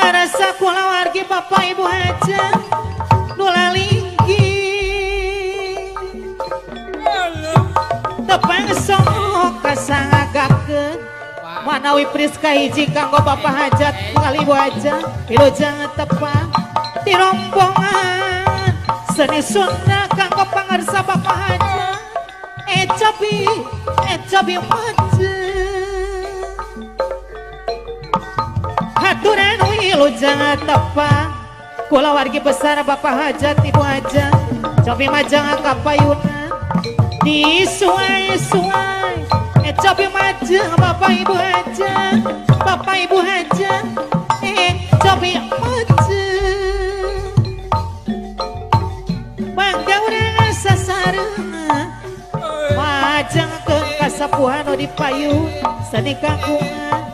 Pangarasa kulawargi Bapak Ibu Haja nu lalinggi tepang sok kasangagakeun manawi Priska hiji kanggo Bapak Hajat kali Ibu Haja wilujeng tepang di rombongan seni Sunda kanggo pangarsa Bapak Haja ecobi ecobi maju haturan wilujeng tepang kulawargi besar Bapak Hajat Ibu Haja cobi majang kapayunan disuai-suai cobi majang Bapak Ibu Haja Bapak Ibu Haja cobi majang bangga urang sasarengan majang ke kasapuhan nu dipayun seni kagungan